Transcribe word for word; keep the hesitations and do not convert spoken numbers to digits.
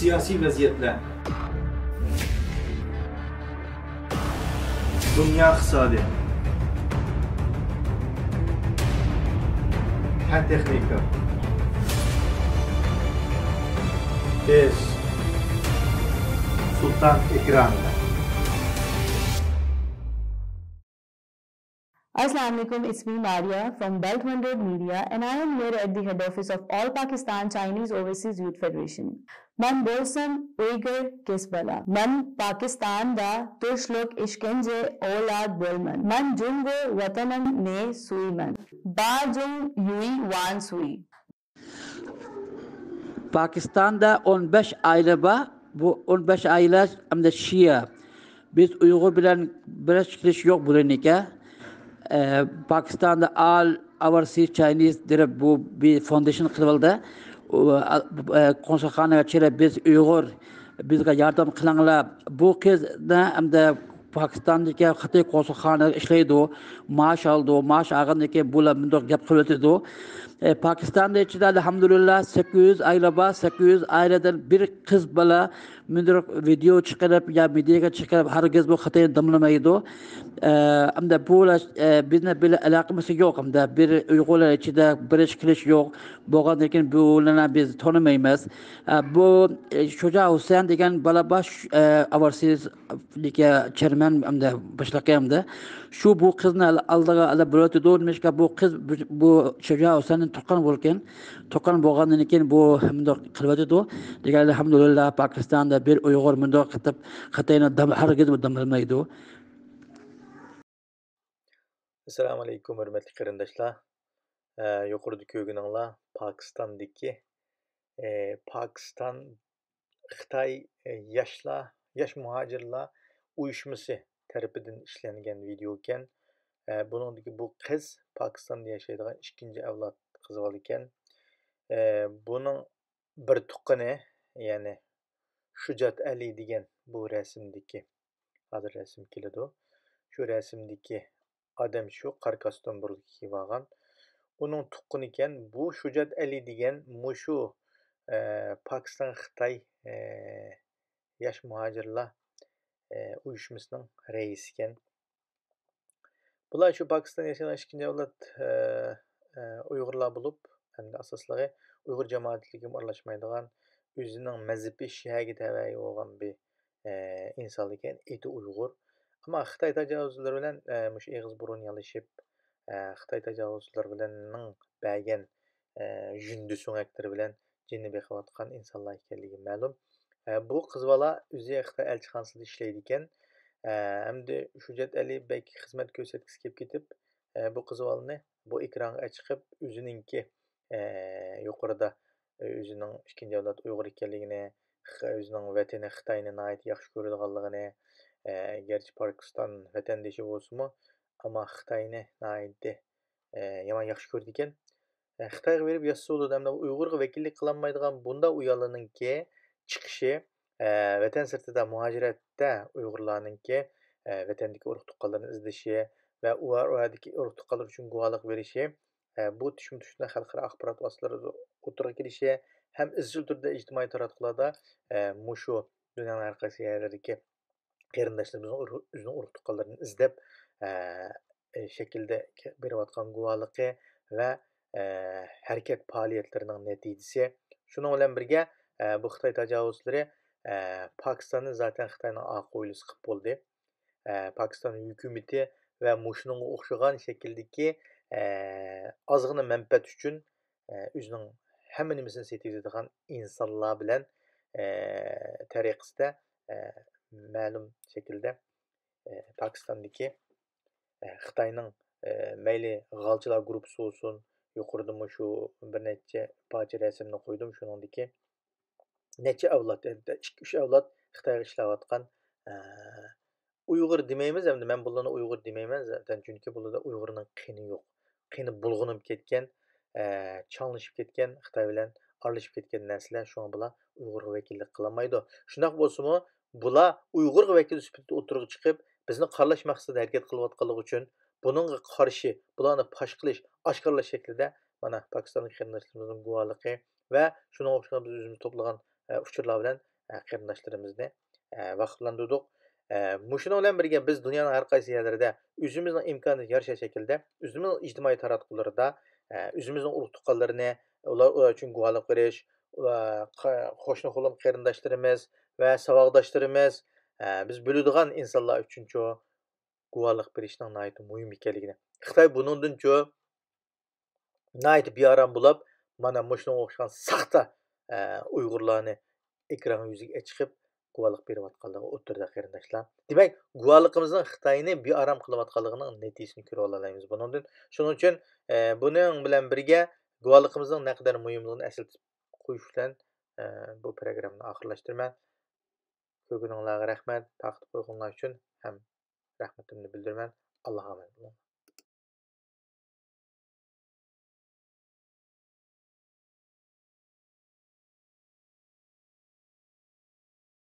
سىياسىي ۋەزىيەتلەر. دۇنيا ئىقتىسادى. پەن تېخنىكا. بىز سۇلتان ئېكرانىدا. Assalamu alaikum, it's me Maria from Belt One Road Media and I am here at the head office of All Pakistan Chinese Overseas Youth Federation. مەن بولسام ئۇيغۇر قىز بالا. مەن پاكىستاندا تۇرۇشلۇق ئىشكەنجە ئەۋلاد بولىمەن. مەن جۇڭگو ۋەتىنىمنى سۆيىمەن. باجۇڭ يۈي ۋان سۈي. پاكىستاندا ئون بەش ئائىلە بار. بۇ ئون بەش ئائىلە ئەمدى شىئە. بىز ئۇيغۇر بىلەن بىر چېكىلىش يوق بۇلىنىكى. ئە، پاكىستاندا ئال ئاۋارسىز چاينىز دېرىپ بۇ بىر فوندېيشن قىلىۋالدى. ئۇ، ئە، قونسۇلخانىغا چىقىپ بىز ئۇيغۇر، بىزگە ياردەم قىلىڭلار. بۇ قىز ئەمدى پاكىستاندىكى خىتاي قونسۇلخانىدا ئىشلەيدۇ، مائاش ئالىدۇ، مائاش ئالغاندىن كېيىن بۇلار مۇنداق گەپ قىلىۋېتىدۇ. ئە، پاكىستاندا ئىچىدە ئەلھەمدۇلىللا سەككىز يۈز ئائىلە بار، سەككىز يۈز ئائىلىدىن بىر قىز بالا مۇنداق ۋىدېو چىقىرىپ يا مېدىياغا چىقىرىپ ھەرگىز بۇ خىتاينى دەملىمەيدۇ. ئە، ئەمدى بۇلار، ئە، بىزنىڭ بىلەن ئالاقىمىز يوق، ئەمدى بىر ئۇيغۇرلار ئىچىدە بىر چېكىلىش يوق، بولغاندىن كېيىن بۇلارنى بىز تونۇمايمىز. ئە، بۇ، ئە، شۇجا ھۈسەن دېگەن بالا بار، ئە، ئاۋارسىز دىكى چېرمەن ئەمدى باشلىقى ئەمدى. شۇ بۇ قىزنى ئال-، ئالدىغا ئېلىپ بېرىۋاتىدۇ. نېمىشقا بۇ قىز بۇ، بۇ شۇجا ھۈسەننىڭ تۇغقان بولغان. تۇغقان بولغاندىن كېيىن بۇ مۇنداق قىلىۋاتىدۇ. دېگەن ئەلھەمدۇلىللا پاكىستاندا بىر ئۇيغۇر مۇنداق قىلىپ خىتاينى دەم-، ھەرگىز دەملىمەيدۇ. ئەسسالامۇ ئەلەيكۇم، ھۆرمەتلىك قېرىنداشلار. ئە، يۇقىرىدا كۆرگىنىڭلار پاكىستاندىكى، ئە، پاكىستان خىتاي، ئە، ياشلار، ياش مۇھاجىرلار ئۇيۇشمىسى تەرىپىدىن ئىشلەنگەن ۋىدېئو ئىكەن. ئە، بۇنىڭدىكى بۇ قىز پاكىستاندا ياشايدىغان ئىككىنچى ئەۋلاد قىز بالا ئىكەن. ئە، بۇنىڭ بىر تۇغقىنى، يەنى شۇجات ئەلى دېگەن بۇ رەسىمدىكى، ھازىر رەسىم كېلىدۇ. شۇ رەسىمدىكى ئادەم شۇ قارا كاستيۇم بۇرۇلكا كىيىۋالغان. ئۇنىڭ تۇغقىنى ئىكەن. بۇ شۇجات ئەلى دېگەن مۇشۇ، ئە، پاكىستان خىتاي، ئە، ياش مۇھاجىرلار، ئە، ئۇيۇشمىسىنىڭ رەئىسى ئىكەن. بۇلار شۇ پاكىستاندا ياشايدىغان ئىككىنچى ئەۋلاد، ئە، ئە، ئۇيغۇرلار بولۇپ، ھەمدە ئاساسلىقى ئۇيغۇر جامائەتلىكىگە ئارىلاشمايدىغان، ئۆزىنىڭ مەزھىپى شىئەگە تەۋە بولغان بىر، ئە، ئىنسان ئىكەن، ئېتى ئۇيغۇر. ئەمما خىتاي تاجاۋۇزچىلىرى بىلەن، ئە، مۇشۇ ئېغىز بۇرۇن يالىشىپ، ئە، خىتاي تاجاۋۇزچىلىرى بىلەننىڭ بەرگەن، ئە، ژۇندى سۆڭەكلىرى بىلەن جېنىنى بېقىۋاتقان ئىنسانلار ئىكەنلىكى مەلۇم. ئە، بۇ قىز بالا ئۆزى خىتاي ئەلچىخانىسىدا ئىشلەيدىكەن. ئە، ئەمدى شۇجات ئەلى بەلكى خىزمەت كۆرسەتكۈسى كېلىپ كېتىپ، ئە، بۇ قىز بالىنى بۇ ئېكرانغا چىقىپ، ئۆزىنىڭكى، ئە، يۇقىرىدا، ئە، ئۆزىنىڭ ئىككىنچى ئەۋلاد ئۇيغۇر ئىكەنلىكىنى، خ-، ئۆزىنىڭ ۋەتىنى خىتاينى ناھايىتى ياخشى كۆرىدىغانلىقىنى، ئە، گەرچە پاكىستان ۋەتەندىشى بولسىمۇ، ئەمما خىتاينى ناھايىتى، ئە، يامان ياخشى كۆرىدىكەن. ئە، خىتايغا بېرىپ ياشىسا بولىدۇ، ئەمدى ئۇيغۇرغا ۋەكىللىك قىلالمايدىغان بۇنداق ئۇيالىنىڭكى چىقىشى، ئە، ۋەتەن سىرتىدا مۇھاجىرەتتە ئۇيغۇرلارنىڭكى، ئە، ۋەتەندىكى ئۇرۇق تۇغقانلىرىنى ئىزدىشى ۋە ئۇلار ئۇ يەردىكى ئۇرۇق تۇغقانلىرى ئۈچۈن گۇۋاھلىق بېرىشى، ئە، بۇ تۈشمە-تۈشۈنە خەلقئارا ئاخبارات ۋاسىتىلىرىدا ئوتتۇرىغا كېلىشى ھەم ئىزچىل تۈردە ئىجتىمائىي تاراتقۇلاردا، ئە، مۇشۇ دۇنيانىڭ ھەر قايسى يەرلىرىدىكى قېرىنداشلىرىمىزنىڭ ئۇرۇ-، ئۆزىنىڭ ئۇرۇق-تۇغقانلىرىنى ئىزدەپ، ئە، شەكىلدە بېرىۋاتقان گۇۋاھلىقى ۋە، ئە، ھەرىكەت پائالىيەتلىرىنىڭ نەتىجىسى. شۇنىڭ بىلەن بىرگە، ئە، بۇ خىتاي تاجاۋۇزچىلىرى، ئە، پاكىستاننى زاتەن خىتاينىڭ ئارقا ھويلىسى قىلىپ بولدى. ئە، پاكىستان ھۆكۈمىتى ۋە مۇشۇنىڭغا ئوخشىغان شەكىلدىكى، ئە، ئازغىنا مەنپەئەت ئۈچۈن، ئە، ئۆزىنىڭ ھەممە نېمىسىنى سېتىۋېتىدىغان ئىنسانلار بىلەن، ئە، تەرىقىسىدە، ئە، مەلۇم شەكىلدە، ئە، پاكىستاندىكى، ئە، خىتاينىڭ، ئە، مەيلى غالچىلار گۇرۇپپىسى بولسۇن، يۇقىرىدا مۇشۇ بىر نەچچە پارچە رەسىمنى قويدۇم، شۇنىڭدىكى نەچچە ئەۋلاد، ئىككى، ئۈچ ئەۋلاد خىتايغا ئىشلەۋاتقان، ئە، ئۇيغۇر دېمەيمىز، ئەمدى مەن بۇلارنى ئۇيغۇر دېمەيمەن زاتەن، چۈنكى بۇلاردا ئۇيغۇرنىڭ قېنى يوق. قېنى بۇلغىنىپ كەتكەن، ئە، چاڭلىشىپ كەتكەن، خىتاي بىلەن ئارىلىشىپ كەتكەن نەرسىلەر، شۇڭا بۇلار ئۇيغۇرغا ۋەكىللىك قىلالمايدۇ. شۇنداق بولسىمۇ، بۇلار ئۇيغۇرغا ۋەكىل سۈپىتىدە ئوتتۇرىغا چىقىپ، بىزنى قارىلاش مەقسىتىدە ھەرىكەت قىلىۋاتقانلىقى ئۈچۈن، بۇنىڭغا قارشى، بۇلارنى پاش قىلىش، ئاشكارىلاش شەكلىدە، مانا، پاكىستاندىكى قېرىنداشلىرىمىزنىڭ گۇۋاھلىقى ۋە شۇنىڭغا ئوخشىغان بىز ئۆزىمىز توپلىغان، ئە، ئۇچۇرلار بىلەن ئە، قېرىنداشلىرىمىزنى، ئە، ۋاقىپلاندۇردۇق. ئە، مۇشۇنىڭ بىلەن بىرگە، بىز دۇنيانىڭ ھەر قايسى يەرلىرىدە ئۆزىمىزنىڭ ئىمكانىيىتىگە يارىشا شەكىلدە، ئۆزىمىزنىڭ ئىجتىمائىي تاراتقۇلىرىدا، ئە، ئۆزىمىزنىڭ ئۇرۇق تۇغقانلىرىنى، ئۇلار، ئۇلار ئۈچۈن گۇۋاھلىق بېرىش، ئۇلار، قا-، قوشنا قولۇم قېرىنداشلىرىمىز ۋە ساۋاقداشلىرىمىز، ئە، بىز بىلىدىغان ئىنسانلار ئۈچۈنچۇ گۇۋاھلىق بېرىشنىڭ ناھايىتى مۇھىم ئىكەنلىكىنى. خىتاي بۇنىڭدىنچۇ ناھايىتى بىئارام بولۇپ، مانا مۇشۇنىڭغا ئوخشىغان ساختا، ئە، ئۇيغۇرلارنى ئېكران يۈزىگە چىقىپ گۇۋاھلىق بېرىۋاتقانلىقى ئوتتۇرىدا، قېرىنداشلار. دېمەك، گۇۋاھلىقىمىزنىڭ خىتاينى بىئارام قىلىۋاتقانلىقىنىڭ نەتىجىسىنى كۆرۈۋالالايمىز بۇنىڭدىن. شۇنىڭ ئۈچۈن، ئە، بۇنىڭ بىلەن بىرگە گۇۋاھلىقىمىزنىڭ نەقەدەر مۇھىملىقىنى ئەسلىتىپ قويۇش بىلەن، ئە، بۇ پروگراممىنى ئاخىرلاشتۇرىمەن. كۆرگىنىڭلارغا رەھمەت، تارقىتىپ قويغىنىڭلار ئۈچۈن ھەم رەھمىتىمنى بىلدۈرىمەن. ئاللاھقا ئامانەت بولۇڭ.